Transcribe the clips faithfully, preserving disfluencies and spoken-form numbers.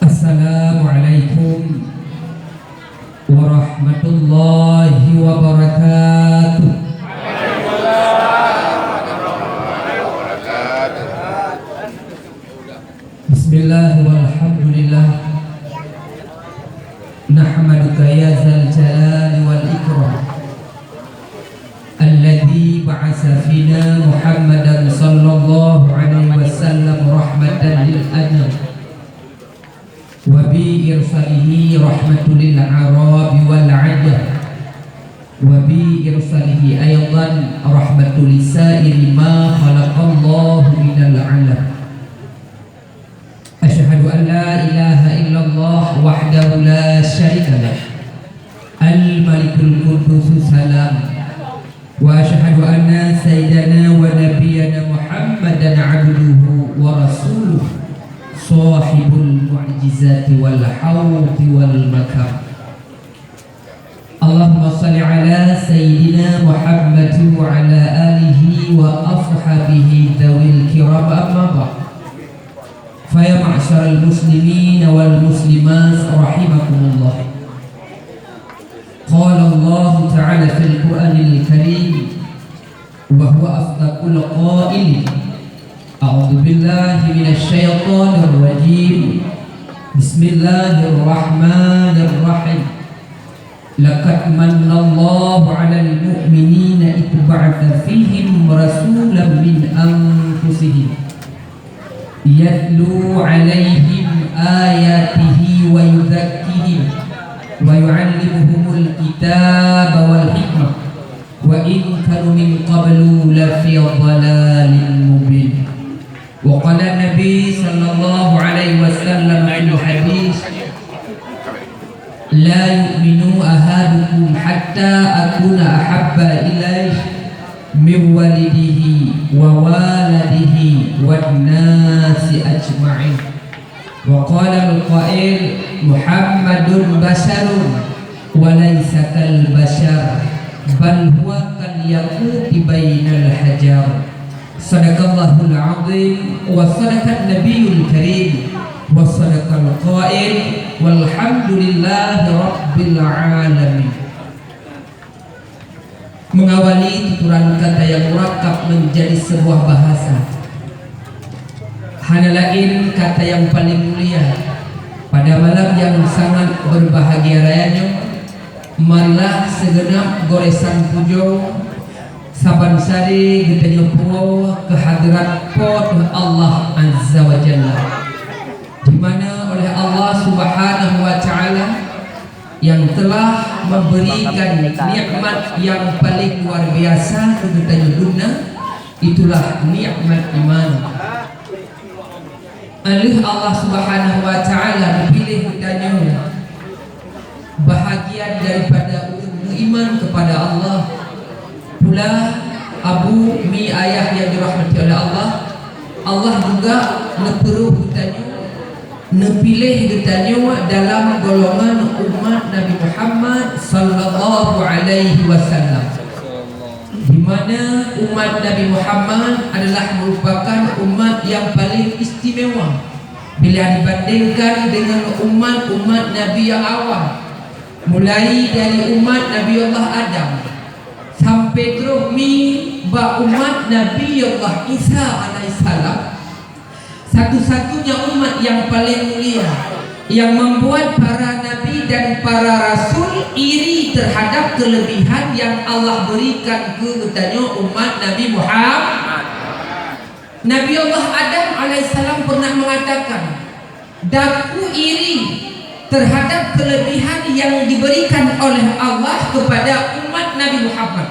Assalamualaikum warahmatullahi wabarakatuh. Bismillah walhamdulillah. Nahmaduka ya zal jalali wal ikram. Alladzi ba'atsa fina Muhammadan sallallahu alaihi wasallam rahmatan lil anam. Wa bi irsalihi rahmatul lil Arabi wal Ajam. Wa bi irsalihi aidan rahmatul lisairi ma khalaqallahu minal alam. Asyhadu an la ilaha illallah wahdahu la syarika lah. Al-Malikul Quddus Salam. Wa asyhadu anna sayyidana wa nabiyyana Muhammadan abduhu wa rasuluh, sahibul mu'jizati wal hauti wal makam. Allahumma shalli ala sayyidina Muhammad wa ala alihi wa ashabihi dzawil kiram, amma ba'd. Fa ya ma'syaral muslimin wal muslimat rahimakumullah. Qala Allahu ta'ala fil Qur'anil Karim, wa huwa asdaqul qailin. A'udzu billahi minasy syaithanir rajim. Bismillahirrahmanirrahim. Laqad manna Allahu 'alal mu'minina idh ba'atsa fihim rasulan min anfusihim. Yatlu 'alaihim ayatihi wa yuzakkihim wa yu'allimuhumul kitaba wal hikmah wa in kanu min qablu lafi dhalalin mubin. Wa qala Nabi sallallahu alaihi wasallam fil hadis, "La yu'minu ahadukum hatta akuna ahabba ilaihi min walidihi wa waladihi wan nasi ajma'in." Wa qala al-qail, "Muhammadun basyarun wa laisa kal basyar, bal huwa kal yaquti bainal hajar." Sadaqallahul azim wa sadaqan nabiyul karim wa sadaqal qail, walhamdulillahi rabbil alamin. Mengawali tuturan kata yang murakab menjadi sebuah bahasa, hana laén kata yang paling mulia pada malam yang sangat berbahagia raya nyoe, marilah segenap goresan pujoe saban sari geutanyoe puwoe keu hadrat Po teu Allah Azza wa Jalla, di mana oleh Allah Subhanahu wa Ta'ala yang telah memberikan nikmat yang paling luar biasa keu geutanyoe dum na, itulah nikmat iman. Aleuh Allah Subhanahu wa Ta'ala geupiléh geutanyoe bahagian daripada ureuëng meuiman kepada Allah. Pula abu mi ayah yang dirahmati oleh Allah, Allah juga neupeureuh geutanyoe, neupiléh geutanyoe dalam golongan umat Nabi Muhammad sallallahu alaihi wasallam, di mana umat Nabi Muhammad adalah merupakan umat yang paling istimewa bila dibandingkan dengan umat-umat Nabi yang awal, mulai dari umat Nabi Allah Adam sampai troh mi bak umat Nabi Allah Isa alaihissalam. Satu-satunya umat yang paling mulia, yang membuat para nabi dan para rasul iri terhadap kelebihan yang Allah berikan keu geutanyoe umat Nabi Muhammad. Nabi Allah Adam alaihissalam pernah mengatakan, "Daku iri terhadap kelebihan yang diberikan oleh Allah kepada umat Nabi Muhammad."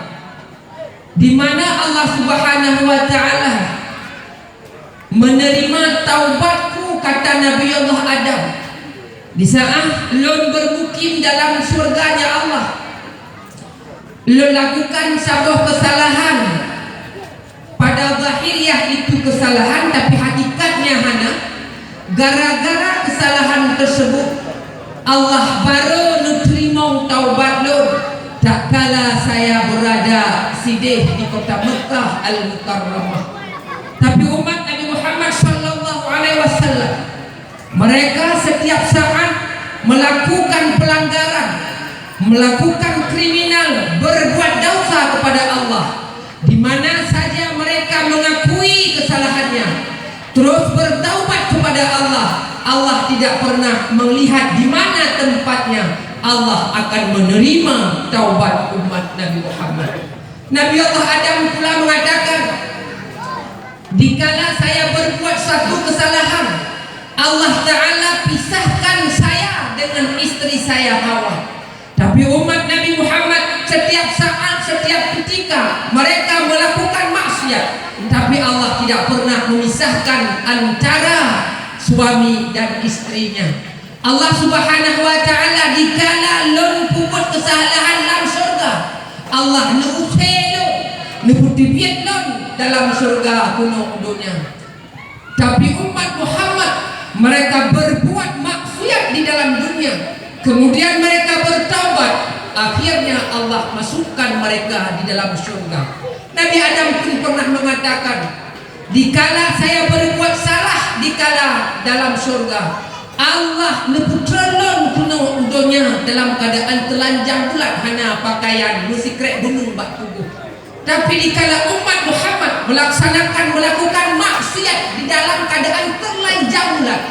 Di mana Allah Subhanahu wa Ta'ala menerima taubatku, kata Nabi Allah Adam, di saat lôn bermukim dalam syurga-Nya Allah. Lôn lakukan saboh kesalahan. Pada zahiriah itu kesalahan, tapi hakikatnya hana. Gara-gara kesalahan tersebut, Allah baru neuteurimong taubat lôn tatkala saya berada sideh di kota Mekah Al-Mukarramah. Tapi umat Nabi Muhammad sallallahu alaihi wasallam, mereka setiap saat melakukan pelanggaran, melakukan kriminal, berbuat dosa kepada Allah. Di mana saja mereka mengakui kesalahannya, terus bertaubat kepada Allah, Allah tidak pernah melihat di mana tempatnya. Allah akan menerima taubat umat Nabi Muhammad. Nabi Allah Adam pula mengatakan, dikala saya berbuat satu kesalahan, Allah Ta'ala pisahkan saya dengan istri saya Hawa. Tapi umat Nabi Muhammad setiap saat, setiap ketika mereka melakukan maksiat, tapi Allah tidak pernah memisahkan antara suami dan istrinya. Allah Subhanahu wa Ta'ala, dikala lôn peubuet kesalahan lam syurga, Allah neuusé lôn, neupeuteubiet lôn dalam syurga keunoe u donya. Tapi umat Muhammad, mereka berbuat maksiat di dalam dunia, kemudian mereka bertaubat, akhirnya Allah masukkan mereka di dalam syurga. Nabi Adam pun pernah mengatakan, dikala saya berbuat salah dikala dalam syurga, Allah neupeutrön lôn keunoe u donya dalam keadaan teulanjang bulat, hana pakaian, meusikrek gunong bak tuboh. Tapi dikala umat Muhammad melaksanakan, melakukan maksiat di dalam keadaan teulanjang bulat,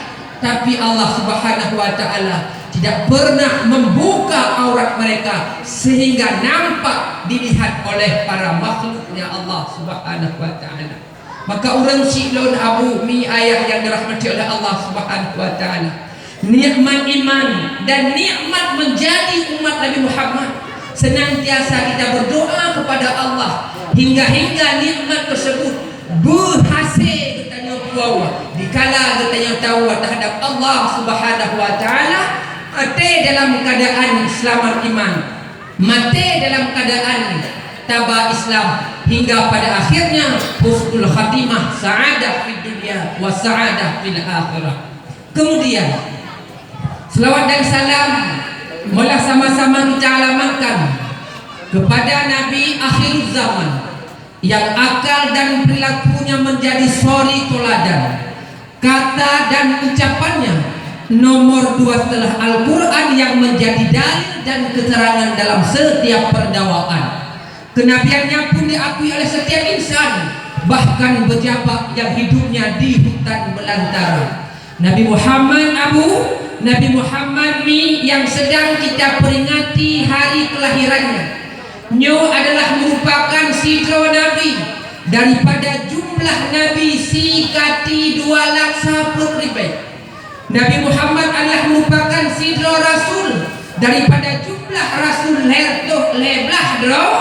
tapi Allah Subhanahu wa Ta'ala tidak pernah membuka aurat mereka sehingga nampak dilihat oleh para makhluknya Allah Subhanahu wa Ta'ala. Maka ureuëng syiek lôn, abu, mi, ayah yang dirahmati oleh Allah Subhanahu wa Ta'ala, nikmat iman dan nikmat menjadi umat Nabi Muhammad, senantiasa kita berdoa kepada Allah hingga-hingga nikmat tersebut beuhasé geutanyoe puwoe dikala geutanyoe taat terhadap Allah Subhanahu wa Ta'ala, maté dalam keadaan selamat iman, maté dalam keadaan taba Islam, hingga pada akhirnya husnul khatimah, sa'adah fid dunya wa sa'adah fil akhirah. Kemudian, selawat dan salam malah sama-sama kita alamatkan kepada Nabi akhir zaman yang akal dan perilakunya menjadi suri teladan, kata dan ucapannya nomor dua setelah Al-Quran yang menjadi dalil dan keterangan dalam setiap perdakwaan. Kenabiannya pun diakui oleh setiap insan, bahkan pejabat yang hidupnya di hutan belantara. Nabi Muhammad, abu, Nabi Muhammad ni yang sedang kita peringati hari kelahirannya. Nyoe adalah merupakan sidroe nabi daripada jumlah nabi sikati dua lakh saploh ribèe. Nabi Muhammad adalah merupakan sidroe rasul daripada jumlah rasul lhèe reutôh lhèe blah droe.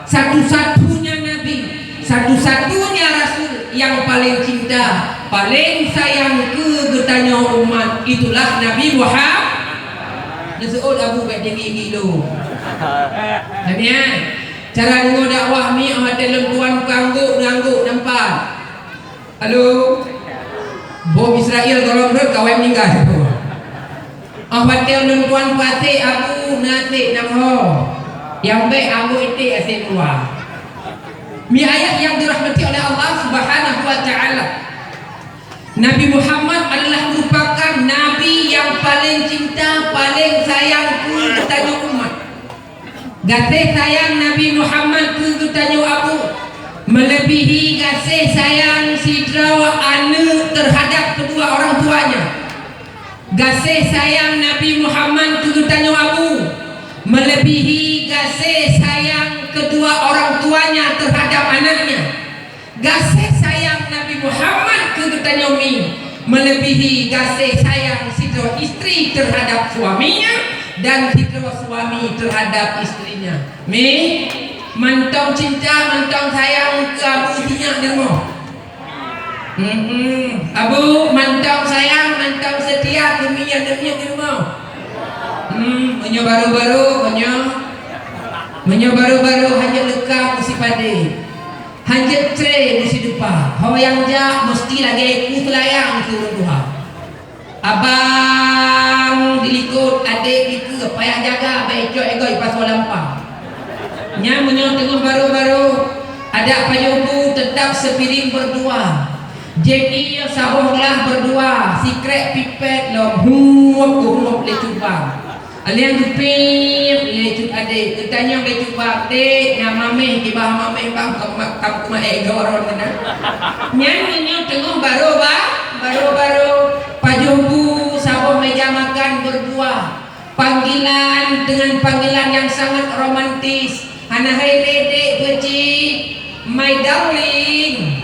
Satu-satunya nabi, satu-satunya rasul yang paling cinta, paling sayang keu geutanyoe umat, itulah Nabi Muhammad. Neuseuôt abu bèk tinggi-tinggi lom. Hanya cara deungoe dakwah mi, oh, watèe lôn tuan peuanggôk, neuanggôk nampak. Halo. Bom Israel gohlom rhot ka awai meuninggai. Oh, watèe lôn tuan peuasèk abu, neuasèk nam ho. Nyang bèk anggôk iték asèk luwa. Mi ayah yang dirahmati oleh Allah Subhanahu wa Ta'ala. Nabi Muhammad adalah merupakan nabi yang paling cinta, paling sayang keu geutanyoe umat. Gaséh sayang Nabi Muhammad keu geutanyoe abu, meuleubèhi gaséh sayang sidroe aneuk teuhadap keudua orang tuanya. Gaséh sayang Nabi Muhammad keu geutanyoe abu, meuleubèhi gaséh sayang keudua orang tuanya teuhadap anaknya. Gaséh sayang Nabi Muhammad keu geutanyoe mi, meuleubèhi gaséh sayang sidroe istri teuhadap suaminya dan sidroe suami teuhadap istrinya. Mi, Mantong cinta, mantong sayang keu Abu sinyak di rumoh. Hmm, Abu, mantong sayang, mantong seutia keu mi nyang di rumoh. Hmm, meunyoe barô-barô, meunyoe, meunyoe barô-barô hana leuka meusipadé. Hanjeuet cre meusidupa, ho nyang jak meusti lagèe ku teulayang keu ureueng tuha. Abang dilikot, adék dikeue, payah jaga, bèk icok igoe ipasoe lampang. Nyan meunyoe teungoh barô-barô, adak pajoh bu teutap seupiring beurdua. Jieb ié saboh glah beurdua, sikrek pipet lom, huop geuhuop lé Cut Bang. Lheuh geupiep lé Cut Adék, geutanyong lé Cut Bang, "Dék, na maméh, jibah maméh bang, kam, kam kumaé goron keunan." Nyan meunyoe teungoh barô ba-, barô-barô, pajoh bu, saboh méja makan beurdua. Panggilan dengan panggilan yang sangat romantis. Hana hai lé dék peucit, my darling.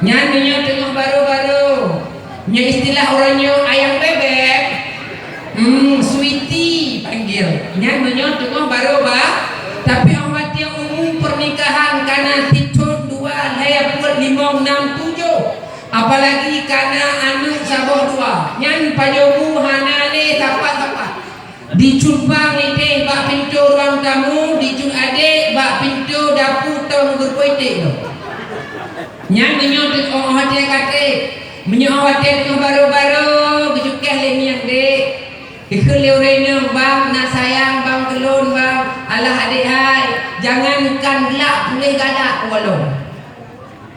Nyan meunyoe teungoh barô-barô. Nyoe istilah uroe nyoe ayam bebek. Hmm, sweetie panggil. Nyan meunyoe teungoh barô ba-, tapi 'oh watèe umu pernikahan kana sithon, dua, lhèe, peuet, limong, nam, tujoh. Apalagi kana aneuk saboh dua. Nyan pajoh bu hana lé sapat-sapat. Di Cut Bang idéh bak pintoe ruang tamu, di Cut Adék bak pintoe dapu tong geureupeue iték lom. Nyan meunyoe teungoh watèe katé, meunyoe watèe teungoh barô-barô, geucukéh lé mieng, "Dék, ikheun lé ureueng inong bang, na sayang bang keu lôn bang, alah adék hai, jangankan glak, puléh galak walong."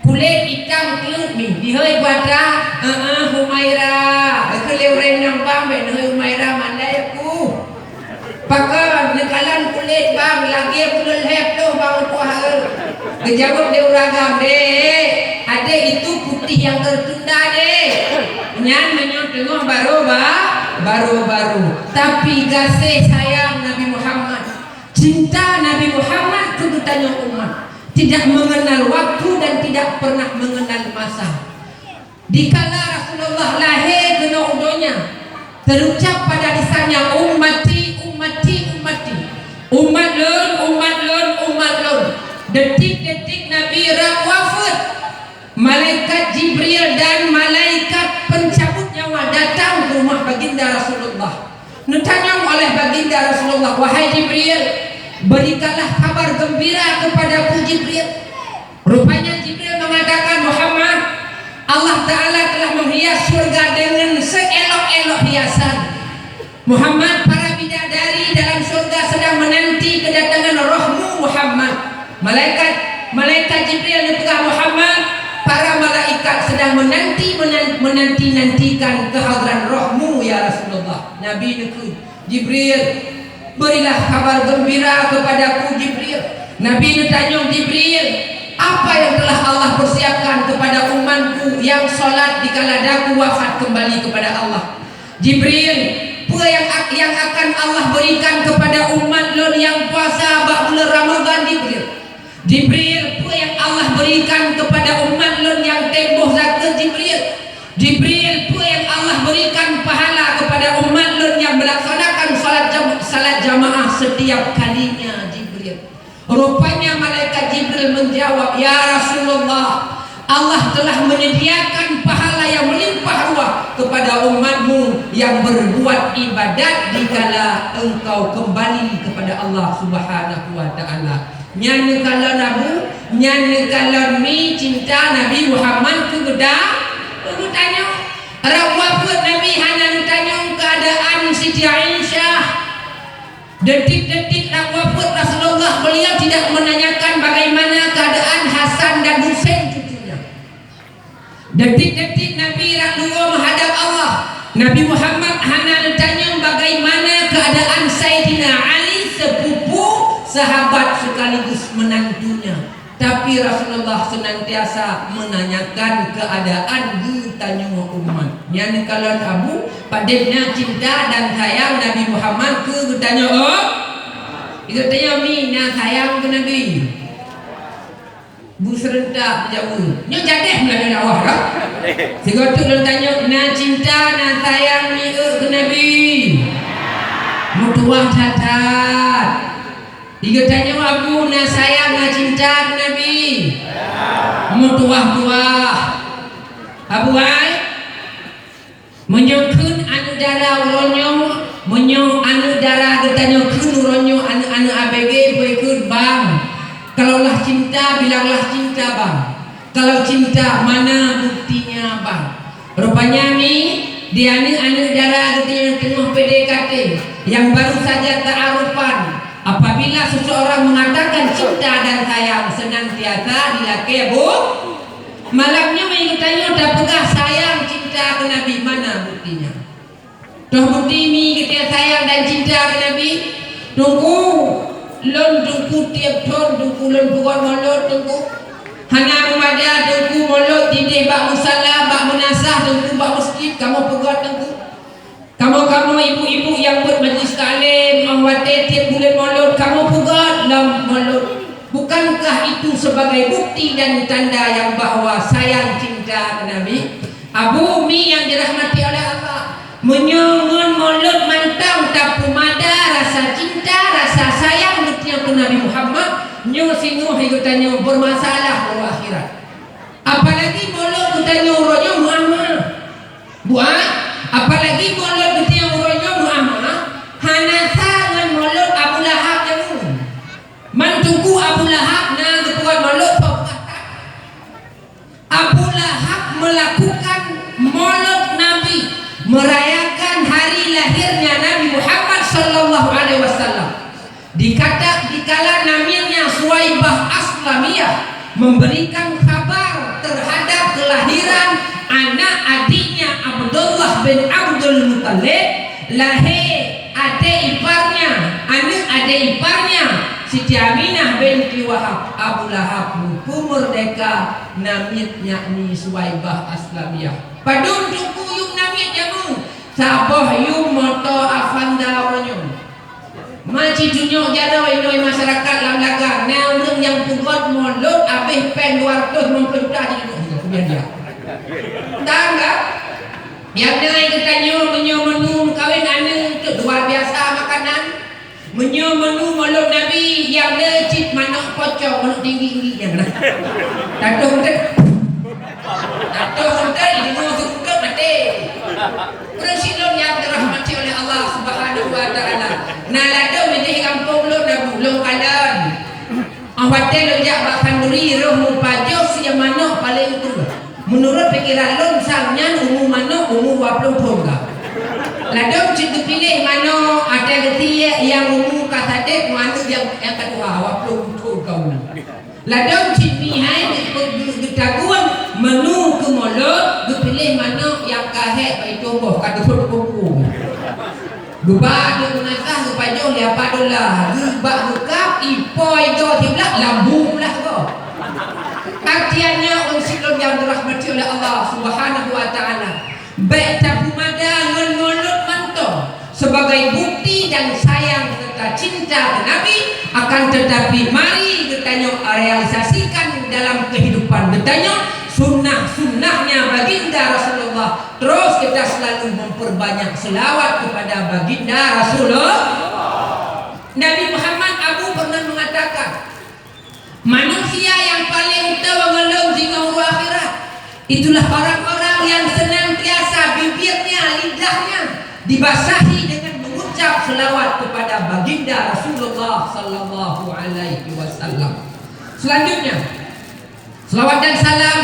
Kulét itam kleuet mi, dihôi bata, "Heeh, Humaira." Geukheun lé ureueng inong bang, "Bèk neuhôi Humaira, mandai aku." Pakon, neukalon kulét bang, lagèe buleuen lhèe ploh bang, umpah, eh. Geujaweueb lé ureueng agam, "Dék, adék itu putih yang tertunda, Dék." Nyan meunyoe teungoh barô ba-, barô-barô. Tapi gaséh sayang Nabi Muhammad, cinta Nabi Muhammad keu geutanyoe umat. Tidak mengenal waktu dan tidak pernah mengenal masa. Dikala Rasulullah lahé keunoe u donya, terucap pada lisannya, "Ummati, ummati, ummati." Umat lôn, umat lôn, umat lôn. Detik-detik Nabi rab wafeuet, malaikat Jibril dan malaikat pencabut nyawa datang ke rumah baginda Rasulullah. Neutanyong oleh baginda Rasulullah, "Wahai Jibril, berikanlah kabar gembira kepadaku, Jibril." Rupanya Jibril mengatakan, "Muhammad, Allah Ta'ala telah menghias surga dengan seelok-elok hiasan. Muhammad, para bidadari dalam surga sedang menanti kedatangan rohmu, Muhammad." Malaikat, malaikat Jibril neupeugah, "Muhammad, para malaikat sedang menanti, menan-, menanti-nantikan kehadiran rohmu, ya Rasulullah." Nabi neukheun, "Jibril, berilah kabar gembira kepadaku, Jibril." Nabi neutanyong, "Jibril, apa yang telah Allah persiapkan kepada umatku yang salat dikala daku wafat kembali kepada Allah?" "Jibril, peue nyang ak-, nyang akan Allah berikan kepada umat lôn nyang puasa bak buleuen Ramadhan, Jibril?" "Jibril, peue nyang Allah berikan kepada umat lôn nyang tem boh zakeuet, Jibril?" "Jibril, peue nyang Allah berikan pahala kepada umat lôn nyang melaksanakan salat jam-, salat jamaah setiap kalinya, Jibril?" Rupanya malaikat Jibril menjawab, "Ya Rasulullah, Allah telah menyediakan pahala yang melimpah ruah kepada umatmu yang berbuat ibadat dikala engkau kembali kepada Allah Subhanahu wa Ta'ala." Nyan neukalon Abu, nyan neukalon mi cinta Nabi Muhammad keu geuda-, keu geutanyoe. Rab wafeuet Nabi hana neutanyong keuadaan Siti Aisyah. Detik-detik rab wafeuet Rasulullah, beliau tidak menanyakan bagaimana keadaan Hasan dan Husain cucunya. Detik-detik Nabi rab luwoe meuhadab Allah, Nabi Muhammad hana neutanyong bagaimana keadaan Saidina Ali, sepupu, sahabat sekaligus menantunya. Tapi Rasulullah senantiasa menanyakan keadaan geutanyoe umat. Nyan neukalon Abu, padub na cinta dan sayang Nabi Muhammad keu geutanyoe. Geutanyoe mi na sayang keu Nabi. Bu seurentak jaweub. Nyoe jadeh meulalu dakwah kan? Sigoe teuk lôn tanyong, na cinta, na sayang mieu keu Nabi? Meutuwah that-that. Di geutanyoe Abu na sayang na cinta keu Nabi? Meutuwah-tuwah. Abu ai, meunyoe kheun aneuk dara uroe nyoe, meunyoe aneuk dara geutanyoe kheun uroe nyoe aneuk-aneuk A B G, beu kheun, "Bang, kalaulah cinta, bilanglah cinta, Bang. Kalau cinta, mana buktinya, Bang?" Rupanya mi, di aneuk-aneuk dara geutanyoe nyang teungoh P D K T, nyang baru saja ta'arufan, apabila seseorang mengatakan cinta dan sayang, senantiasa dilakée bu-, malam nyoe geutanyoe tapeugah sayang cinta keu Nabi, mana buktinya? Toh bukti mi geutanyoe sayang dan cinta keu Nabi? Teungku, lôn Teungku tieb thon Teungku lôn peugöt molot Teungku. Hana meumada Teungku molot dideh bak musala, bak meunasah Teungku, bak meuseujid kamoe peugöt Teungku. Kamoe-kamoe ibu-ibu nyang beuet majlis taklim, óh watée tieb buleuen molot kamoe peugöt lom molot. Bukankah itu sebagai bukti dan tanda yang bahwa sayang cinta keu Nabi? Abu mi nyang dirahmati oleh Allah, meunyoe ngon molot mantong tapeumada rasa cinta, rasa sayang geutanyoe keu Nabi Muhammad, nyoe singoh geutanyoe beurmasalah uroe akhirat. Apalagi molot geutanyoe uroe nyoe meu'ah-meu'ah. Buat, apalagi molot geutanyoe uroe nyoe meu'ah-meu'ah, hana sa ngon molot Abu Lahab nyan. Man Teungku Abu Lahab na geupeugöt molot peugah that. Abu Lahab melakukan molot Nabi, merayakan hari lahirnya Nabi Muhammad sallallahu alaihi wasallam. Dikata, dikala naminya Suwaibah Aslamiyah memberikan kabar terhadap kelahiran anak adiknya Abdullah bin Abdul Muttalib, lahé adé iparnya, aneuk adé iparnya, Siti Aminah binti Wahab, Abu Lahab geupeumeurdeka namiet, yakni Suwaibah Aslamiyah. Padum Teungku yum namiet jameun, saboh yum moto Avanza uroe nyoe. Ma cit tunyok jaroe inoe masyarakat lam Lagang, na ureueng nyang peugöt molot abéh péng dua ratus limong ploh juta jitunyok sigoe keu biaya. Tan ka? Nyang na geutanyoe meunyoe menu meukawen aneuk, luar biasa makanan. Meunyoe menu molot Nabi, nyang le cit manok pocong, manok tinggi-tinggi nyang na. Tatoh untet. Tatoh untet, deungoe seukeut maté. Ureueng syiek lôn nyang dirahmati oleh Allah Subhanahu wa Taala, na ladôm idéh gampông lôn na bu-, lôn kalon. Óh watée lôn jak bak khanduri, roh meupajoh sie manok paleng teue. Meunurot pikeran lôn, sang nyan umu manok umu dua ploh thon ka. Ladôm cit geupiléh manok, até geusie nyang umu ka sadek, manok nyang, nyang ka tuha, dua ploh thon ka umu. Ladôm cit mihai geu-, geu-, geutagun menu keu molot, geupiléh manok nyang ka hék bak itôh boh, ka teupot-pot. Geuba aneuk meunasah geupajoh lé Abdullah, geubak geukab, ipo igoe siblah, lambu blah goe. Artinya, ureueng syiek lôn nyang dirahmati oleh Allah Subhanahu wa Taala, bék tapeumada ngon molot mantong sebagai bukti dan sayang serta cinta keu Nabi, akan tetapi mari geutanyoe realisasikan dalam kehidupan geutanyoe sunnah-sunnahnya Baginda Rasulullah. Terus kita selalu memperbanyak selawat kepada Baginda Rasulullah. Nabi Muhammad Abu pernah mengatakan, "Manusia yang paling teuh ngon lôn singoh uroe akhirat, itulah orang-orang yang senantiasa bibirnya, lidahnya dibasahi dengan mengucap selawat kepada Baginda Rasulullah sallallahu alaihi wasallam." Selanjutnya, selawat dan salam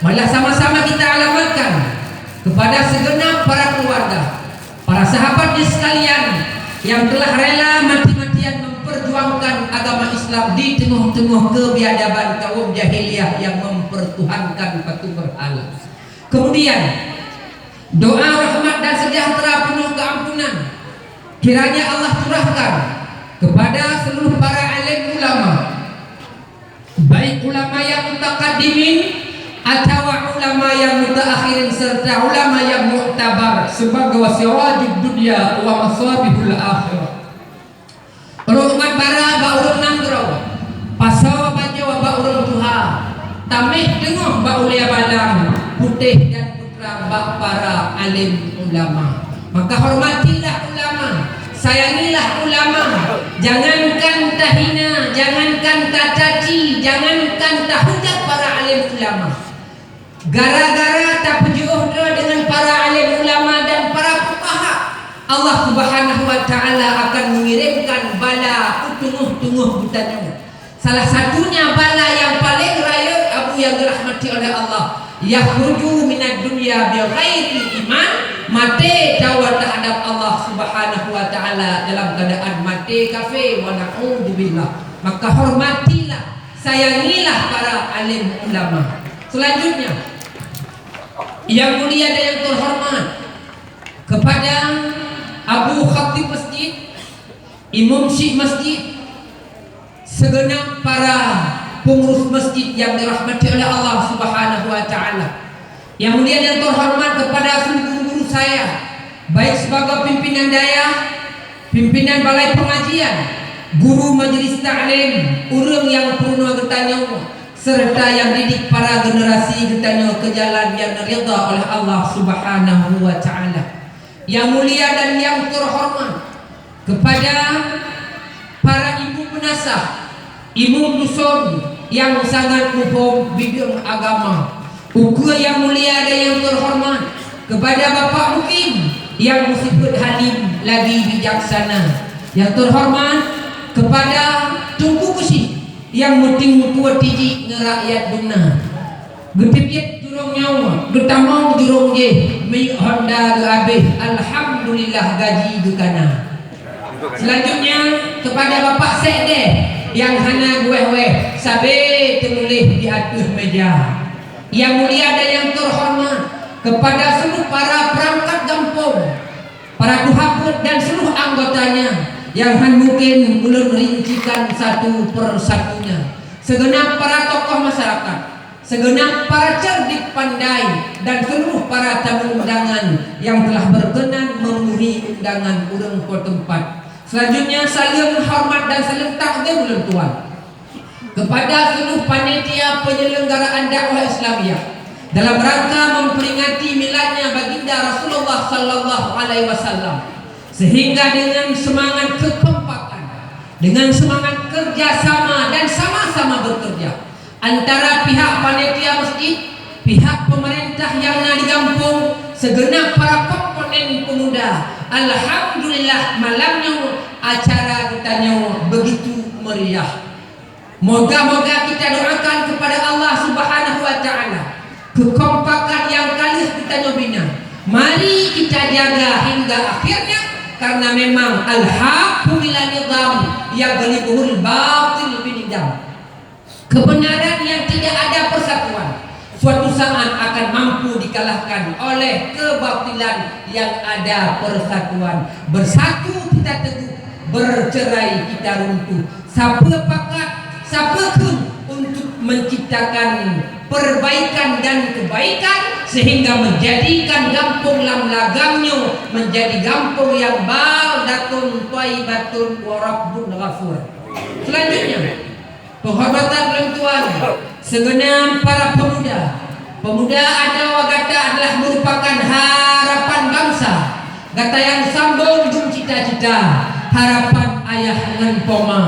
marilah sama-sama kita alamatkan kepada segenap para keluarga, para sahabatnya sekalian yang telah rela mati-matian memperjuangkan agama Islam di tengah-tengah kebiadaban kaum jahiliyah yang mempertuhankan patung berhala. Kemudian, doa rahmat dan sejahtera penuh keampunan kiranya Allah curahkan kepada seluruh para alim ulama, baik ulama yang mutakaddimin atawa ulama yang mutaakhirin, serta ulama yang muktabar sebagai sirajud dunya wa masabihul akhirah. Rahmat bara bak ureueng nanggroe, pasoe bajoe bak ureueng tuha, taméh teungoh bak ulée balang, putéh dan putra bak para alim ulama. Maka hormatilah ulama, sayangilah ulama, Jangankan tahina, jangankan tacaci, jangankan tahujat para alim ulama. Gara-gara tapeujeuôh droe deungon para alim ulama dan para fuqaha, Allah Subhanahu wa Ta'ala akan mengirimkan bala u teungoh-teungoh geutanyoe. Salah satunya bala nyang paleng rayeuk, Abu, nyang dirahmati oleh Allah, yakhruju minad dunya bighairi iman, maté tawa teuhadap Allah Subhanahu wa Ta'ala dalam keuadaan maté kafé, wa na'udzubillah. Maka hormatilah, sayangilah para alim ulama. Selanjutnya, yang mulia dan yang terhormat, kepada Abu Khatib Masjid, Imum Syik Masjid, segenap para pengurus masjid yang dirahmati oleh Allah Subhanahu wa Ta'ala. Yang mulia dan terhormat kepada seluruh guru-guru saya, baik sebagai pimpinan dayah, pimpinan balai pengajian, guru majlis taklim, ureuëng nyang peurunoe geutanyoe, serta nyang didik para generasi geutanyoe keu jalan nyang ridha oleh Allah Subhanahu wa Ta'ala. Yang mulia dan yang terhormat, kepada para ibu peunasah, imum dusun nyang sangat muphom bideueng agama, ukeue nyang mulia dan nyang terhormat, kepada Bapak Mukim nyang beusifeuet halim lagi bijaksana, nyang terhormat kepada Teungku Geuchik nyang meuting meukuet tijik ngon rakyat dum na. Geuteubiet jurông nyoe, geutamong jurông jéh, miyueb honda geuhabéh, alhamdulillah gaji geukana. Selanjutnya, kepada Bapak Sekdes nyang hana geuwéh-wéh, sabé teumuléh di ateueh méja. Yang mulia dan yang terhormat, kepada seluruh para perangkat gampông, para tuha peuet dan seluruh anggotanya nyang hana mungkin ulôn rincikan satu per satunya. Segenap para tokoh masyarakat, segenap para cerdik pandai, dan seluruh para tamu undangan yang telah berkenan memenuhi undangan ureuëng po teumpat. Selanjutnya, saleuem hormat dan saleuem takzim ulôn tuan kepada seluruh panitia penyelenggaraan dakwah Islamiyah dalam rangka memperingati miladnya Baginda Rasulullah sallallahu alaihi wasallam, sehingga dengan semangat kekompakan, dengan semangat kerjasama dan sama-sama bekerja antara pihak panitia masjid, pihak pemerintah yang na di gampông, segenap para komponen pemuda, alhamdulillah malam nyoe acara geutanyoe begitu meriah. Moga-moga kita doakan kepada Allah Subhanahu wa Ta'ala kekompakan nyang ka lheueh geutanyoe bina. Mari kita jaga hingga akhirnya, karena memang al-haqqu bila nizam, yaghlibuhul batil binidam. Kebenaran yang tidak ada persatuan suatu saat akan mampu dikalahkan oleh kebatilan yang ada persatuan. Bersatu kita teguh, bercerai kita runtuh. Sapeue pakat, sapeue kheun untuk menciptakan perbaikan dan kebaikan, sehingga menjadikan gampông Lam Lagang nyoe menjadi gampông yang baldatun thayyibatun wa rabbun ghafur. Selanjutnya, penghormatan ulôn tuan, segenap para pemuda. Pemuda adoe gata adalah merupakan harapan bangsa. Gata nyang sambong dum cita-cita, harapan ayah ngon poma.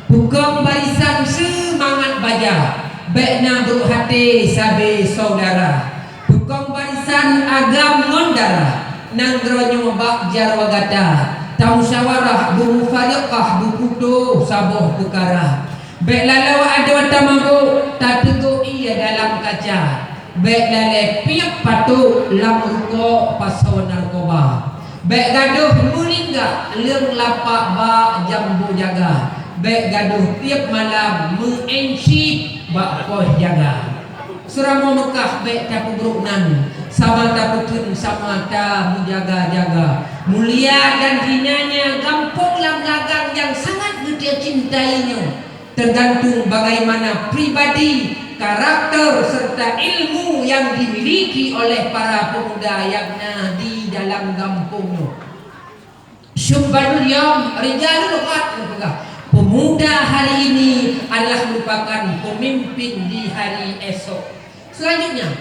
Peukong barisan seumangat baja, bék na brok até sabe syedara. Peukong barisan agam ngon dara, nanggroe nyoe bak jaroe gata. Tamusyawarah, beumufariqah, beuputôh saboh peukara. Bék laloe adoe tamabôk, tateugok ie dalam kaca. Bék lalée piep patok lam rukok pasoe narkoba. Bék gadôh meulinggak leueng lapak bak jambo jaga. Bék gadôh tieb malam meu-ensyik bak poh jaga. Seuramoe Meukah bék tapeubrok nan, sama tapeuteun sama tameujaga-jaga. Mulia dan hinanya gampông Lam Lagang nyang sangat geuteucintai nyoe. Tergantung bagaimana pribadi, karakter, serta ilmu yang dimiliki oleh para pemuda yang na di dalam gampông nyoe. Syubbanul yaum rijalul ghad, geupeugah, pemuda hari ini adalah merupakan pemimpin di hari esok. Selanjutnya,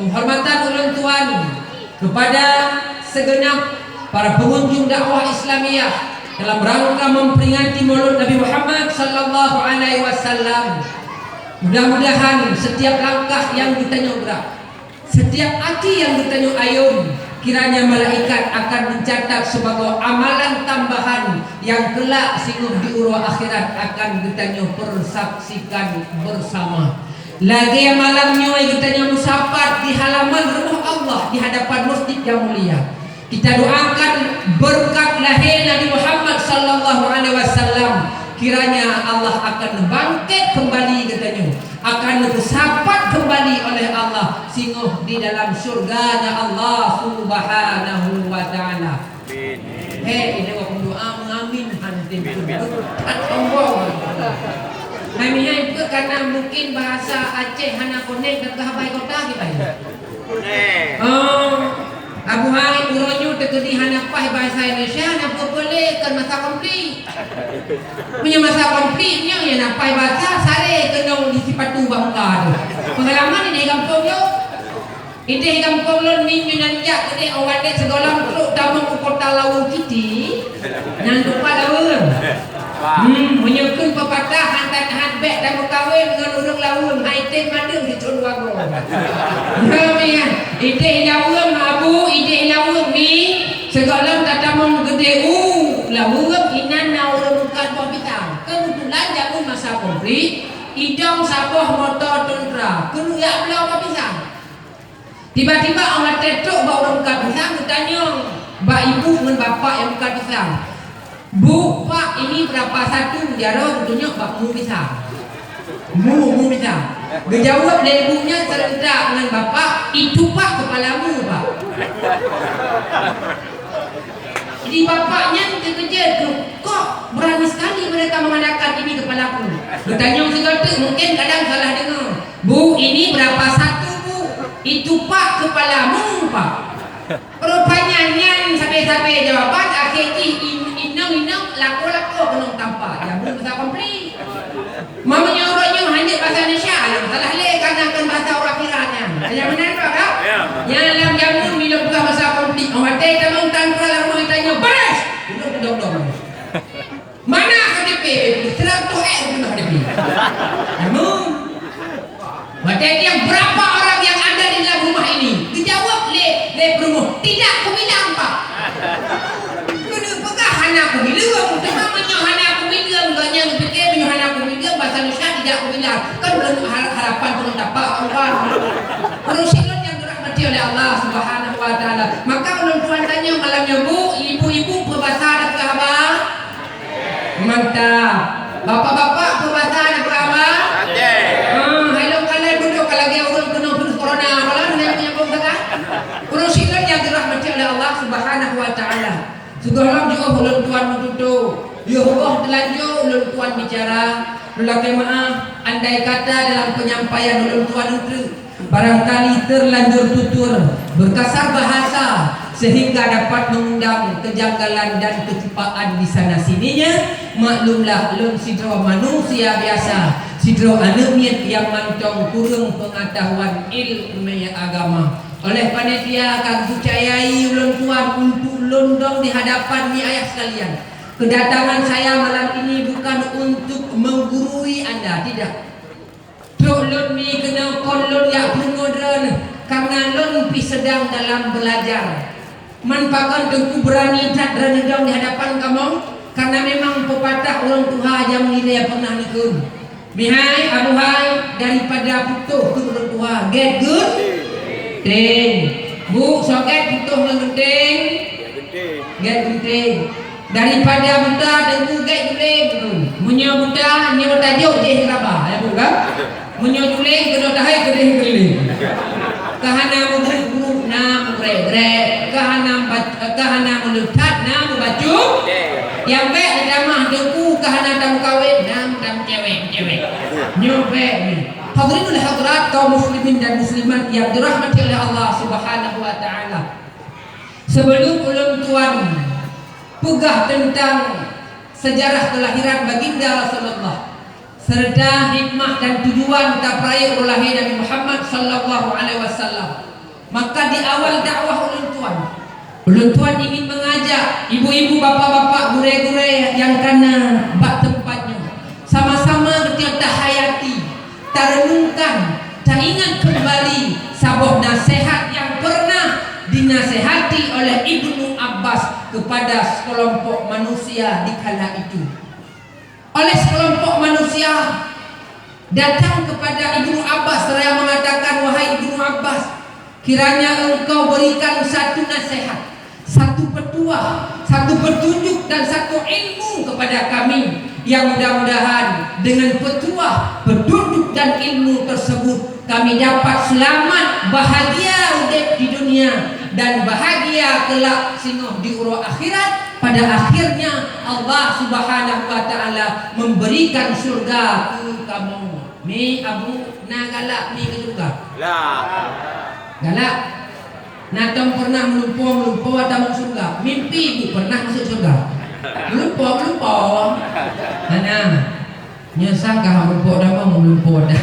penghormatan ulôn tuan kepada segenap para pengunjung dakwah Islamiyah Dalam rangka memperingati Maulud Nabi Muhammad sallallahu alaihi wasallam, mudah-mudahan setiap langkah yang geutanyoe brak, setiap aksi yang geutanyoe ayun, kiranya malaikat akan mencatat sebagai amalan tambahan yang kelak singoh di uroe akhirat akan geutanyoe persaksikan bersama. Lagée malam nyoe geutanyoe meusapat di halaman rumoh Allah di hadapan masjid yang mulia. Kita doakan berkat lahé Nabi Muhammad sallallahu alaihi wasallam, kiranya Allah akan bangkét kembali geutanyoe, akan neusapat kembali oleh Allah singoh di dalam syurga-Nya Allah Subhanahu wa Taala. Amin. Hé, ini waktu doa mengamin hantim. Amin, amin. Kami hai pun karena mungkin bahasa Aceh hana konek dan bahasa kota kita ini. Konek. Oh. Abu hai, uroe nyoe teukeudi hana paih bahasa Indonesia, hana peue-peue lé, kon masa konflik. Meunyoe masa konflik nyoe, ya na paih bahasa, saré keunong di sipatu bak muka tu. Peungalaman di gampông nyoe. Idéh gampông lôn mieng nyoe nan jak keudéh, awak dek sigohlom trok tamong u kota Laweueng City, nyang teumpat Laweueng. Hmm, meunyoe kheun peupatah, han that, han bèk tameukawen ngon ureueng Laweueng, hai tem madeueng sicôn wagoe. Nyoe mi, idéh Laweueng, Abu, idéh Laweueng mi, sigohlom tatamong geudeh u Laweueng, inan na ureueng meukat boh pisang. Keubeutulan jameun masa konflik, idong saboh moto teuntra, keuneuk jak bloe boh pisang. Tiba-tiba awak trok bak ureueng meukat pisang, geutanyong bak ibu ngon bapak nyang meukat pisang, "Bu, Pak, ini berapa satu?" Jaroe geutunyok bak mu pisang. Mu, mu pisang. Geujaweueb lé ibu nyan serentak ngon bapak, "Itu, Pak, kepala mu, Pak." Di bapak nyan teukeujot, "Kok berani sekali mereka mengatakan ini kepalaku?" Geutanyong sigoe teuk, mungkin kadang salah deungoe. "Bu, ini berapa satu, Bu?" "Itu, Pak, kepalamu, Pak." Rupanya nyan sabe-sabe jawaban, akhé jih in-, inong-inong, lakoe-lakoe keunong tampa. Jameun masa konflik. Meunyoe uroe nyoe hana bahasa Indonesia, alah, salah lé, karena kon bahasa ureueng akhirat nyan. Nyang meunan tu, kan? Ya. Nyan lam jameun, bila buka bahasa konflik, watèe tamong tantra lam rumoh tanyoe, "Baris!" Inong dong-dong. "Mana K T P?" "Seurang toh ék bunoh K T P." Namun, watèe dia, "Berapa orang yang ada di dalam rumah ini?" Geujaweueb lé, lé peurumoh, "Tidak kubilang, Pak." Keuneuk peugah hana kubilang, teuma meunyoe hana kubilang, gobnyan geupike meunyoe hana kubilang, bahasa Indonesia tidak kubilang. Kan ulôn har-, harapan ulôn dapat, kan? Ureueng sidroe nyang dirahmati oleh Allah Subhanahu wa Taala. Maka ulôn tuan tanyong malam nyoe, Bu, ibu-ibu peubasa ada peugah haba? Mantap. Bapak-bapak, peubasa na peuraba? Oke. Ah, hai lôn kalon beudôh ka lagèe ureueng keunong virus corona, apalah hana nyambung sagai. Ureueng sidroe nyang dirahmati oleh Allah Subhanahu wa Taala. Sigohlom jiôh ulôn tuan meututoe, yoh boh teulanjô ulôn tuan bicara, lôn lakèe meu'ah, andai kata dalam penyampaian ulôn tuan eunteuk barangkali terlanjur tutur, berkasar bahasa, sehingga dapat mengundang kejanggalan dan kecupaan di sana sininya, maklumlah lôn sidroe manusia biasa, sidroe aneuk miet nyang mantong kureueng pengetahuan ilmu agama. Oleh panitia ka geucayai ulôn tuan untuk lôn dong di hadapan ni ayah sekalian. Kedatangan saya malam ini bukan untuk menggurui anda, tidak. Trok lôn mi keunoe kon lôn jak peurumoh droeneuh, karena lôn pih sedang dalam belajar. Man pakon Teungku beurani that droeneuh dong di hadapan kamoe? Karena memang peupatah ureueng tuha jameun ilèe pernah neukheun, "Mihai, Abu hai, daripada putôh keu ureueng tuha, gèt geunteng." Bu, soe gèt putôh ngon geunteng? Gèt geunteng. Daripada buta Teungku gèt juléng. Meunyoe buta, nyoe tajok jih raba, ya, Bu, kan? Meunyoe juléng, keunoe tahai keudeh keuliléng. Ka hana meubruk-bruk, na meugrek-grek. Ka hana ba-, ka hana meuleutat, na meubacut. Nyang bèk neutamah Teungku, ka hana tameukawen, na tameucewek-cewek. Nyoe bèk nyoe. Hadirin wal hadirat, kaum muslimin dan muslimat yang dirahmati oleh Allah Subhanahu wa Taala. Sebelum ulôn tuan peugah teuntang sejarah keulahiran Baginda Rasulullah, serta hikmah dan tujuan tapeurayeuk uroe lahé Nabi Muhammad sallallahu alaihi wasallam, maka di awal dakwah ulôn tuan, Ulôn tuan ingin mengajak ibu-ibu, bapak-bapak, gurée-gurée nyang ka na bak teumpat nyoe, sama-sama geutanyoe tahayati, tarenungkan, taingat kembali saboh naseuhat nyang pernah dinasehati oleh Ibnu Abbas kepada sekelompok manusia di kala itu. Oleh sekelompok manusia datang kepada Ibnu Abbas seraya mengatakan, "Wahai Ibnu Abbas, kiranya engkau berikan satu nasihat, satu petuah, satu petunjuk dan satu ilmu kepada kami, yang mudah-mudahan dengan petuah, petunjuk dan ilmu tersebut kami dapat selamat, bahagia udeb di dunia, dan bahagia kelak singoh di uroe akhirat. Pada akhirnya Allah Subhanahu wa Taala memberikan syurga keu kamoe." Mi Abu, na galak mi keu syurga? Lah. Galak. Na tom pernah meulumpoe-meulumpoe tamong syurga? Mimpi bu pernah masuk syurga? Meulumpoe-meulumpoe. Hana. Nyoe sang ka meulumpoe tamong meulumpoe dah.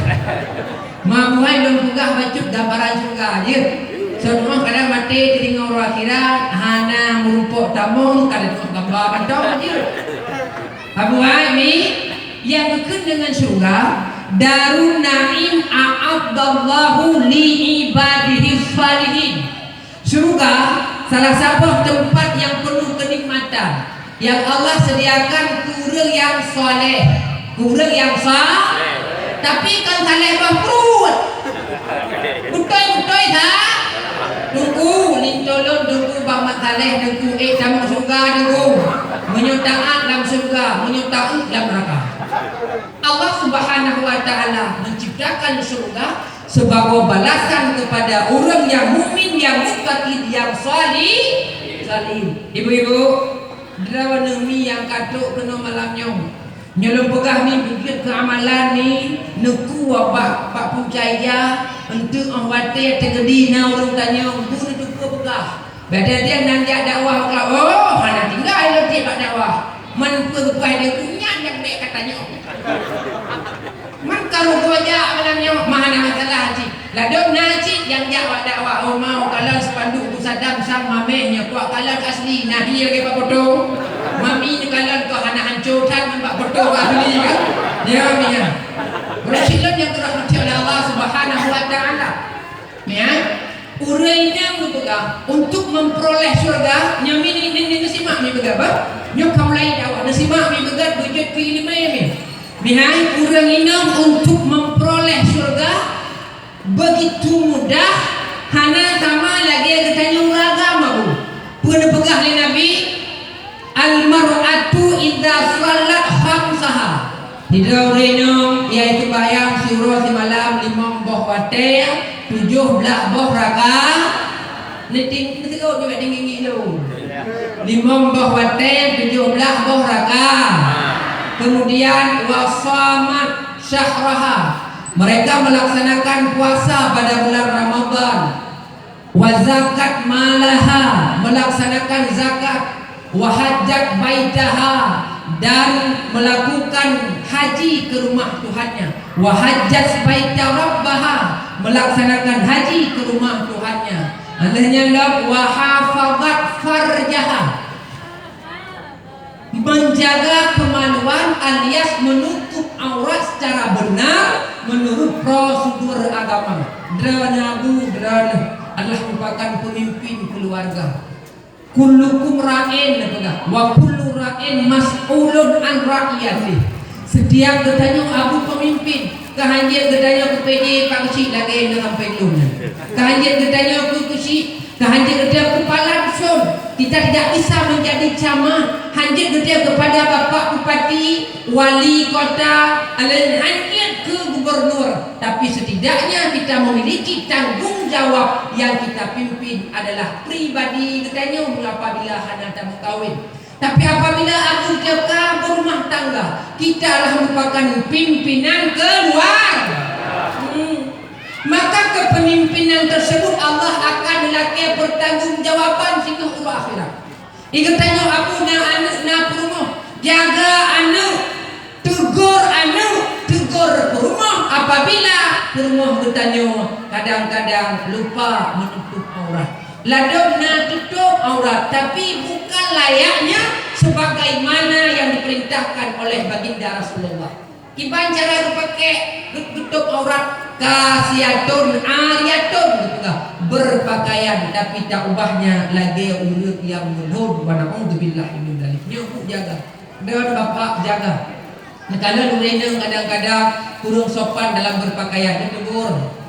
Ma buhai lôn peugah bacut gambaran syurga jeuet. Soe teungoh kadang maté teudeungoe uroe akhirat, hana meulumpoe tamong, ka teudeungoe gambar mantong jeuet. Abu hai mi, nyang geukheun deungon syurga, Darun Naim a'addallahu li ibadihi shalihin. Syurga salah saboh teumpat nyang peunuh keunikmatan nyang Allah sediakan keu ureuëng nyang saleh. Keu ureuëng nyang sa-, tapi kon saleh boh pruet. Beutôi-beutôi that. Teungku, linto lôn Teungku Bang Mat Saleh, Teungku, ék tamong syurga Teungku. Meunyoe taat lam syurga, meunyoe taat lam neraka. Allah Subhanahu wa Taala menciptakan syurga sebagai balasan kepada ureuëng nyang mukmin, nyang muttaqin, nyang sali-, salihin. Ibu-ibu, droeneuh mi nyang ka trok keunoe malam nyoe. Nyoe lôn peugah mi beujeuet keu amalan mi, neukue bak, bak punca ija, eunteuk óh watée teugeudi na ureuëng tanyong, bu neuteupeue peugah. Beda dia nan jak dakwah ka, oh, hana tinggai lôn tieb bak dakwah. Man peue geupeugah Teungku nyan nyang bék ka tanyong. Man ka rugoe jak malam nyoe, ma hana masalah cit. Ladôm na cit nyang jak bak dakwah, oh, mau kalon spanduk bu sadam sang mameh nyoe, kuak kalon asli, nah, iya lagée bak foto. Mami nyoe kalon kok hana hanco that ngon bak foto asli kan? Ya, mi ya. Ureuëng silon nyang dirahmati oleh Allah Subhanahu wa Taala. Ya. Ureuëng nyang geupeugah untuk memperoleh syurga, nyoe mi ni, ni, ni, neusimak mi peugah, bah. Nyoe ka mulai dakwah, neusimak mi peugah, beujeuet keu iéleumé mi. Mihai ureuëng inong untuk memperoleh syurga begitu mudah, hana sama lagée geutanyoe ureuëng agam, Abu. Peue neupeugah lé Nabi? "Al-mar'atu idza shallat khamsaha." Sidroe ureuëng inong, yaitu bayang siuroe simalam limong boh watée, tujoh blaih boh raka-, Niting, meusigot nibak tinggi-tinggi lôn. Limong boh watée, tujoh blaih boh raka. Kemudian, wa shamat syahraha. Mereka melaksanakan puasa pada bulan Ramadan. Wa zakat malaha, melaksanakan zakat. Wa hajjat baitaha, dan melakukan haji ke rumah Tuhannya. Wa hajjat baita rabbaha, melaksanakan haji ke rumah Tuhannya. Lheueh nyan lom, wa hafazat farjaha, menjaga kemaluan alias menutup aurat secara benar menurut prosedur agama. Droeneuh Abu, droeneuh adalah merupakan pemimpin keluarga. Kullukum ra'in, neupeugah, wa kullu ra'in mas'ulun an ra'iyatih. Setiap geutanyoe Abu pemimpin, keu hanjeuet geutanyoe keu P J Pak Keuchik lagée nyoe sampai lôn. Keu hanjeuet geutanyoe keu Keuchik, keu hanjeuet geutanyoe kepala dusun. Kita tidak bisa menjadi camat, hanjeuet geutanyoe kepada Bapak Bupati, wali kota, laén hanjeuet keu gubernur. Tapi setidaknya kita memiliki tanggung jawab yang kita pimpin adalah pribadi geutanyoe apabila hana tameukawen. Tapi apabila Abu teuka berumah tangga, kita adalah merupakan pimpinan keluarga. Hmm. Maka kepemimpinan tersebut Allah akan lakée pertanggungjawaban singoh uroe akhirat. Di geutanyoe Abu na aneuëk na peurumoh, jaga aneuëk, teugor aneuëk, teugor peurumoh apabila peurumoh geutanyoe kadang-kadang lupa menutup aurat. Ladôm na tutôp aurat, tapi bukan layaknya sebagaimana yang diperintahkan oleh Baginda Rasulullah. Kiban cara geupakè, geu-, geutôp aurat, kasiyatun ariyatun, geupeugah, berpakaian, tapi taubahnya lagèe ureueng nyang meulhôn, wa na'udzubillah min dzalik. Nyoe bu jaga. Droeneuh bapak jaga. Neukalon ureueng inong kadang-kadang kurang sopan dalam berpakaian, neutegur.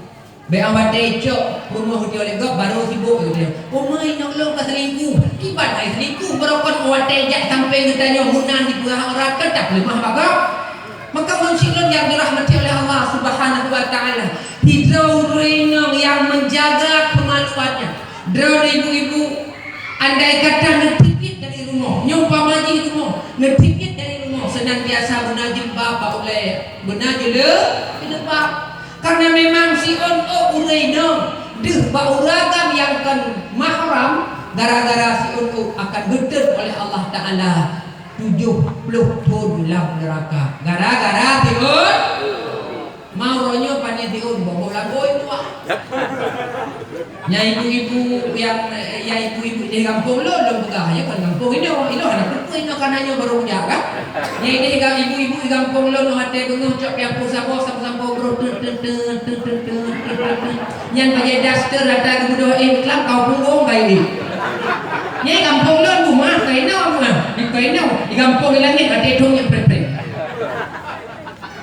Bèk watèe icok rumoh geutanyoe lé gob, barô sibôk geutanyoe. "Oh ma, inong lôn ka selingkuh." Kiban hai selingkuh, barokon watèe jak sampéng geutanyoe meunan dipeugah aurat, teutap leumah bak gob. Maka meusidroe nyang dirahmati oleh Allah Subhanahu wa Ta'ala, sidroe ureueng inong nyang menjaga kemaluannya. Droeneuh ibu-ibu, andai kata neuteubiet dari rumoh, nyoe umpama jih rumoh, neuteubiet dari rumoh, seunantiasa beuna jilbab bak ulèe, beuna jile-, jilbab. Karena memang siôn ôk ureueng inong deuh bak ureueng agam nyang kon mahram, gara-gara siôn ôk akan geutot oleh Allah Ta'ala tujoh ploh thôn lam neuraka. Gara-gara siôn. Mau roh nyoe pane siôn, boh-boh lagoe tuah. Nyang ibu-ibu nyang, nyang ibu-ibu di gampông lôn, lôn peugah, ya kan gampông inoe, inoe hana peue-peue inoe, karena nyoe barô jak kan. Nyang idéh ga-, ibu-ibu di gampông lôn, nyoe watèe beungoh cok piampôh saboh, saboh-saboh brôh, teut, teut, teut. Nyan bajèe daster rata geubeudôh éh klam kau punggong bai lé. Nyang gampông lôn bumah, ka inoe bumah, di ka inoe, di gampông di langét watèe thôn nyang preh-preh.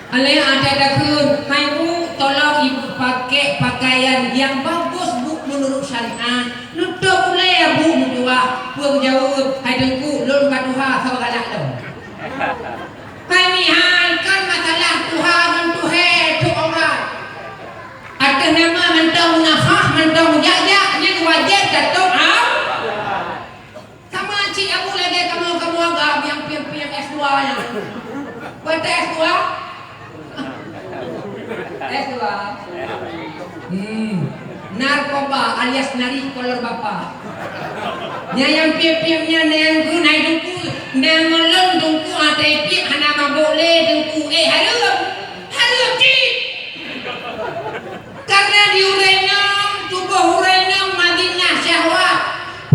Alèh até takheun, "Hai bu, tolong ibu pakè pakaian nyang bagus bu, meunurot syariat." Neutôp ulèe bu meutuah, peue geujaweueb, "Hai teungku, lôn ka tuha, soe galak lôn?" Hai mihai, kon masalah tuha ngon tuhèe, tôp aurat. Ateueh nama mantong munafah, mantong jak-jak, nyan wajéb tatôp aurat. Sama cit Abu lagèe kamoe-kamoe agam nyang piem-piem S dua nyan. Peue S dua? S dua. Hmm. Narkoba alias nari kolor bapa. Nyan nyang piem-piem nyan nyang keuh hai teungku, nyang ngon lôn teungku até piem hana mabôk lé teungku. Eh, hareuem. Hareuem cit. Karena di ureueng inong, tuboh ureueng inong madinah syahwat.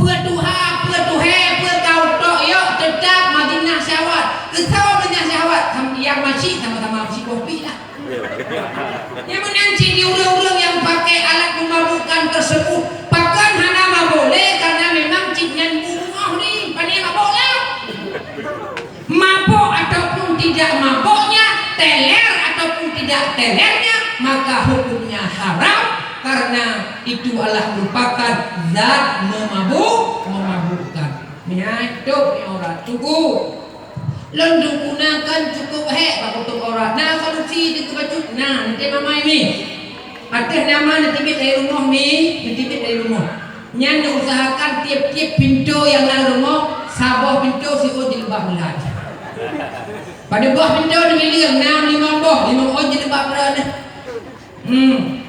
Peue tuha, peue tuhèe, peue kau tok yok, teutap madinah syahwat. Keu soe madinah syahwat? Sam-, nyang masyik sama-sama meusigoe pih lah. Nyang meunan cit di ureueng-ureueng nyang pakè alat memabukkan tersebut, pakon hana mabôk lé, karena memang cit nyan bungöh ni, pane mabôk lah. Mabok ataupun tidak maboknya, teler ataupun tidak telernya, maka hukumnya haram, karena itu adalah merupakan zat memabuk, memabukkan. Nyan, tôp nyan aurat. Teungku. Lôn teungku na kan cukup hék bak kutôp aurat. Na solusi teuka bacut? Na, nanti mamai mi. Ateueh nama neuteubiet dari rumoh mi, neuteubiet dari rumoh. Nyan neuusahakan tiep-tiep pintoe nyang lam rumoh, saboh pintoe siôn jilbab meulat. Padub boh pintoe neumiléng, nam limong boh, limong ôn jilbab meulat. Hmm.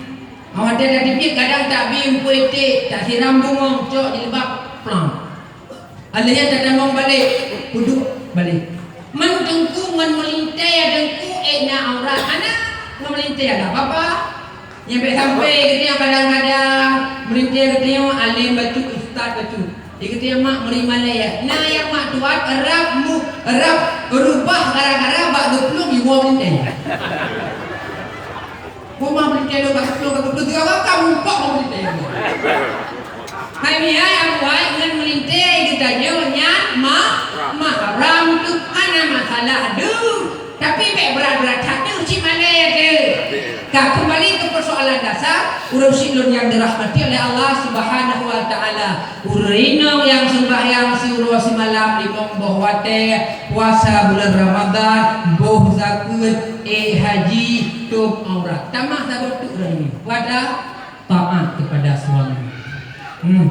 Awak watèe tateubiet kadang tabi eumpeue iték, tasiram bungöng, cok jilbab, plang. Alèh nyan tatamong balek, peuduek balek. Man teungku ngon meulintèe teungku, ék na aurat, hana ngon meulintèe hana apa-apa. Nyang bèk sampai geutanyoe kadang-kadang meulintèe geutanyoe alèm bacut, ustaz bacut. Di geutanyoe mak meuri malèe, na nyang mak tuat rab mu-, rab reubah gara-gara bak geuplueng iwoe meulintèe. Peue ma meulintèe lôn ka geuplueng, ka geuplueng, tiga kali ka muphom meulintèe. Hai mihai abuai ngon meulintèe geutanyoe nyan ma-, mahram tu hana masalah deuh. Tapi bèk brat-brat that deuh cit malèe teuh. Ka keumbali keu peusoalan dasar, ureueng syik lôn nyang dirahmati oleh Allah Subhanahu wa Ta'ala. Ureueng inong nyang seumbahyang siuroe simalam limong boh watèe, puasa bulan Ramadhan, boh zakeuet, ék haji, tôp aurat. Tamah saboh teuk ureueng nyoe. Pada taat kepada suami. Hmm.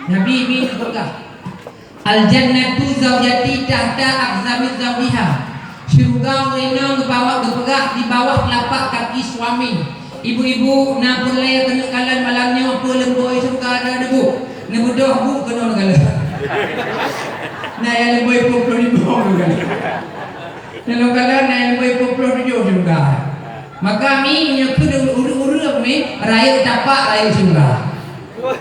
Nabi mi geupeugah, "Al-jannatu zaujati tahta aqdami zaujiha." Syeuruga ureueng inong geupeugah di bawah telapak kaki suami. Ibu-ibu, na peureulèe keuneuk kalon malam nyoe peue leumboi syeuruga na neubu. Neubeudôh bu keunoe neukalon. Na nyang leumboi peuet ploh limong neukalon. Na neukalon na nyang leumboi peuet ploh tujoh syeuruga. Maka mi nyoe keuneuk ureueng-ureueng mi rayeuk tapak rayeuk syeuruga.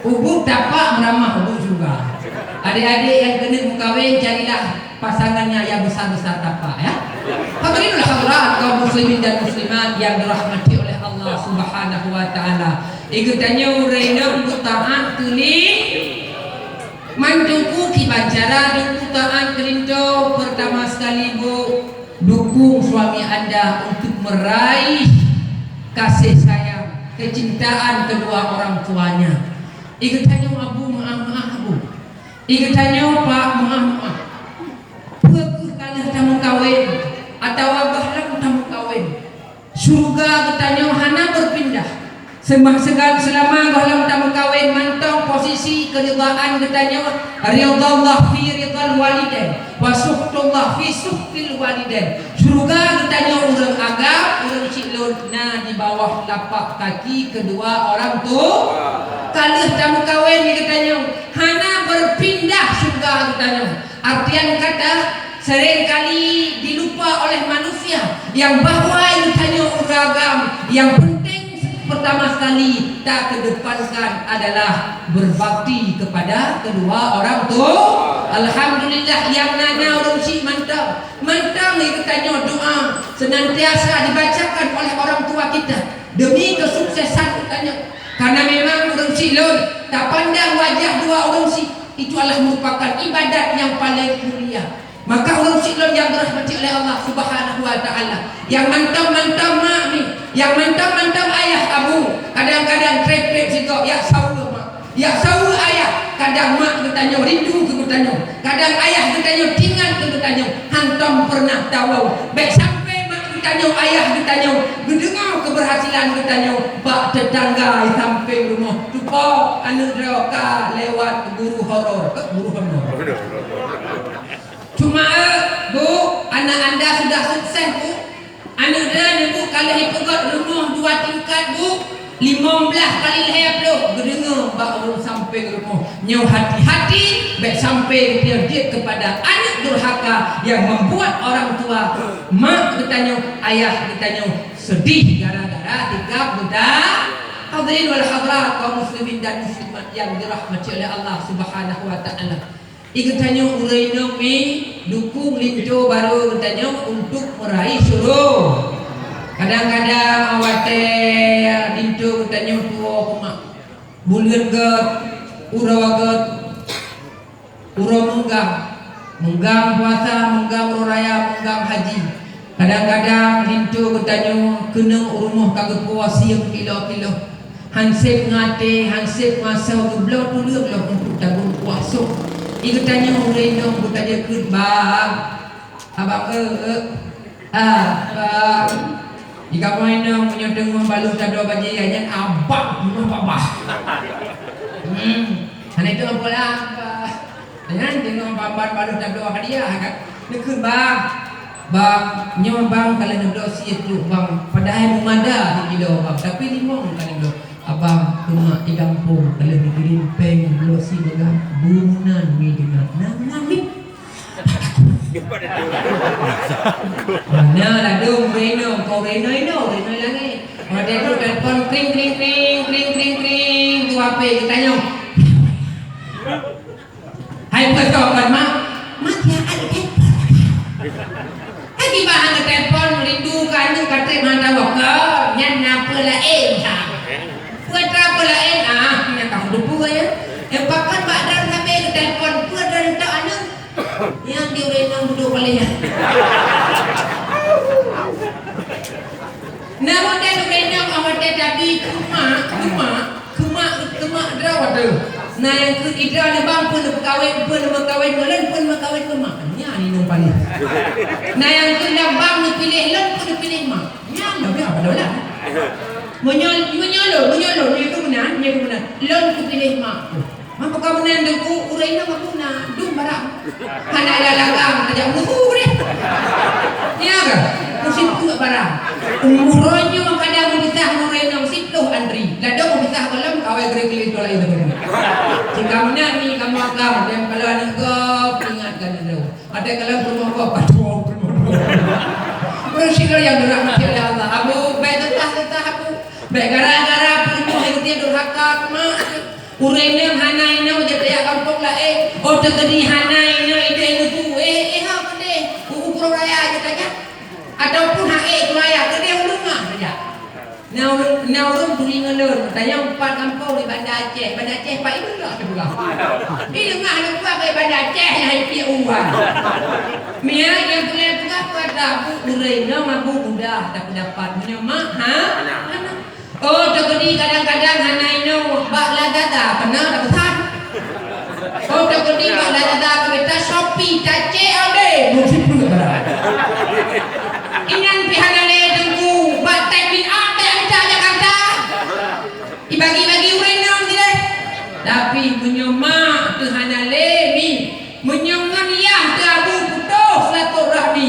Ubuk tapak meuramah ubuk syurga. Adik-adik nyang keuneuk meukawen, carilah pasangan nyang, nyang besar-besar tapak, ya. Hadirin wal hadirat, kaum muslimin dan muslimat yang dirahmati oleh Allah Subhanahu wa Taala. Di geutanyoe ureueng inong beutaat keu lin-, mantong kiban cara beutaat keu linto. Pertama sekali, Bu, dukung suami anda untuk meraih kasih sayang, kecintaan kedua orang tuanya. Di geutanyoe Abu, meu'ah-meu'ah, Abu. Di geutanyoe Pak, meu'ah-meu'ah. Peu kheueh ka lheueh tameukawen atawa gohlom tameukawen, syeuruga geutanyoe hana beupindah. Seumah seugan seulama gohlom tameukawen, mantong posisi keuridaan geutanyoe, ridallah fi ridal walidain, wa sukhtullah fi sukhtil walidain. Syeuruga geutanyoe ureueng agam, ureueng syiek lôn, na di bawah lapak kaki keudua orang tu. Ka lheueh tameukawen geutanyoe, hana beupindah syeuruga geutanyoe. Artian kata, seringkali dilupa oleh manusia yang bahwa geutanyoe ureueng agam, yang penting pertama sekali takedepankan adalah berbakti kepada kedua orang tua. Alhamdulillah, nyang na-na ureueng syiek mantong. Mantong geutanyoe doa senantiasa dibacakan oleh orang tua kita demi kesuksesan geutanyoe. Karena memang ureueng syiek lôn, tapandang wajah dua ureueng syiek, itu adalah merupakan ibadat yang paling mulia. Maka ureueng syiek lôn nyang dirahmati oleh Allah Subhanahu wa Taala, nyang mantong-mantong mak mi, nyang mantong-mantong ayah Abu, kadang-kadang trép-trép sigoe, jak saweue mak, jak saweue ayah. Kadang mak geutanyoe rindu keu geutanyoe, kadang ayah geutanyoe teuingat keu geutanyoe, hantom peureunah tawoe. Bék sampai mak geutanyoe, ayah geutanyoe geudeungoe keubeurhasilan geutanyoe bak teutangga di sampéng rumoh. Cupo, aneuk droe ka lewat guru horor, eh, guru honor. Cuma, eh, Bu, anak anda sudah sukses, Bu. Aneuk droeneuh, Bu, ka lheueh jipeugöt rumoh dua tingkat, Bu. Limong blaih kali lhèe ploh geudeungoe bak ureueng sampéng rumoh. Nyoe hati-hati, bèk sampai geutanyoe jeuet kepada aneuk durhaka yang membuat orang tua, mak geutanyoe, ayah geutanyoe, sedih gara-gara sikap geutanyoe. Hadirin wal hadirat, kaum muslimin dan muslimat yang dirahmati oleh Allah Subhanahu wa Taala. Di geutanyoe ureueng inong mi dukung linto barô geutanyoe untuk meraih syuruga. Kadang-kadang watèe linto geutanyoe tuwo keumak, buleuen gèt, uroe gèt, uroe meunggang, meunggang puasa, meunggang uroe raya, meunggang haji. Kadang-kadang linto geutanyoe keuneuk u rumoh ka geupuwoe sieng kilo-kilo. Han sép ngon até, han sép ngon asoe, geubloe tuleueng lom untuk tabông puasa. Di geutanyoe ureueng inong geutanyoe kheun, "Bang, abang, eh, eh, ah, bang." Di kamoe inong meunyoe teungoh baloh tadroe bajèe, nyan abang, abang, abang. Hmm, hana itu apa lah, abang. Nyan teungoh ban-ban baloh tadroe hadiah kan. Neukheun, "Bang, bang, nyoe bang ka lheueh neubloe sie truk bang, padahai meumada di kilo bang, tapi limong ka neubloe." "Abang, keumak di gampông ka lheueh neukirim péng bloe sie meugah, bu meunan mi deungon." Na meunan mi. Mana ladôm ureueng inong, kau ureueng inong, ureueng inong langèt. Watèe trok telepon, kring, kring, kring, tu HP geutanyoe. Hai peue soe kon, Mak? Mak, ya, ada telepon. Hai kiban hana telepon, rindu ka aneuk ka trép hana tawakal. Nyan na peue laén, ha. Peue tra peue laén, ah, nyan ka kuteupeu ya. Nyang pakon bak droe sabe geutelepon, peue droe neutôk aneuk. Nyan di ureueng inong budok paleng nyan. Na model ureueng inong, ah, watèe tabi keu mak, keu mak. Keu mak, keu mak droe teuh. Na nyang kheun, "Ih droeneuh bang, peue neupeukawen, peue neumeukawen ngon lôn, peue neumeukawen keu mak." Nyan inong paléh. Na nyang kheun, "Lam bang neupiléh lôn, peue neupiléh mak." Nyan lom ya, padahai lah. Meunyoe, meunyoe lôn, meunyoe lôn, nyoe keu meunan, nyoe keu meunan. Lôn kupiléh mak. Maka meunan Teungku, ureueng inong aku na dum barang. Hana ada lagang, tajak muhu deh. Ya ke? Musim peuet barang. Uroe nyoe kadang meupisah ngon ureueng inong siploh antri. Ladôm meupisah gohlom kawai geureuklin dua laén teubeuneue. Cit ka meunan ni kamoe agam, dan kalau aneuk gob ingat kan dulu. Ada kalau peurumoh gob, aduh, peurumoh gob. Ureueng sidroe nyang dirahmati oleh Allah. Abu, bèk teutah-teutah, Abu. Bèk gara-gara peurumoh nyang dia durhaka keu mak. Ureueng inong hana inong jeuet jak gampông laén, oh teukeudi hana inong ideh neugui, eh, eh, ha keudeh, u uroe raya jeuet tajak. Ataupun ha ék raya keudeh ureueng ngah tajak. Na ureueng, na ureueng turi ngon lôn, tanyong pat gampông di Banda Aceh, Banda Aceh pat ileungah teupeugah. Ileungah teupeugah keu Banda Aceh nyang hai piek uwa. Mia nyang peureulèe peugah keu ata bu ureueng inong abu muda tapeudapat meunyoe mak ha? Hana. Oh, teukeudi kadang-kadang hana inong bak Lazada pernah tapeusan. Oh, teukeudi bak Lazada keu beta Shopee tacek ade, meusipeue bara. Inan pih hana lé teungku bak Taibin Up jak mita Jakarta. Ibagi-bagi ureueng inong sideh. Tapi meunyoe mak teuh hana lé mi, meunyoe ngon yah teuh abu putôh silaturahmi,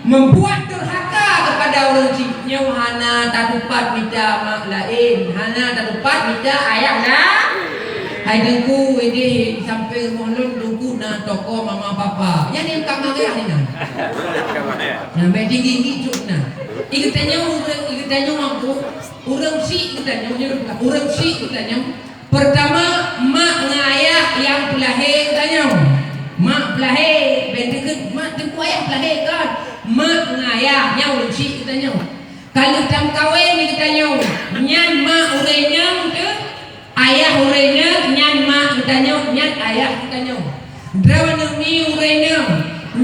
membuat durhaka kepada ureueng chik, nyoe hana tatupat mita mak laén, hana tatupat mita ayah la-, hai teungku, ideh sampéng rumoh lôn teungku na toko mama papa. Nyan nyang ka mariah inan. Nah, bèk tinggi-tinggi cuk na. I geutanyoe ureueng, i geutanyoe mampu, ureueng chik geutanyoe, ureueng chik geutanyoe. Peurtama, mak ngon ayah nyang peulahé geutanyoe. Mak peulahé, bèk deukeue mak teungku ayah peulahé kon. Mak ngon ayah nyang ureueng chik geutanyoe. Ka lheueh tameukawen geutanyoe, nyan mak ureueng inong teuh, ayah ureueng inong, nyan mak geutanyoe, nyan ayah geutanyoe. Droeneuh mi ureueng inong,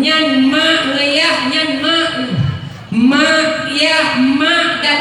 nyan mak ngon yah, nyan mak, mak, yah, mak dan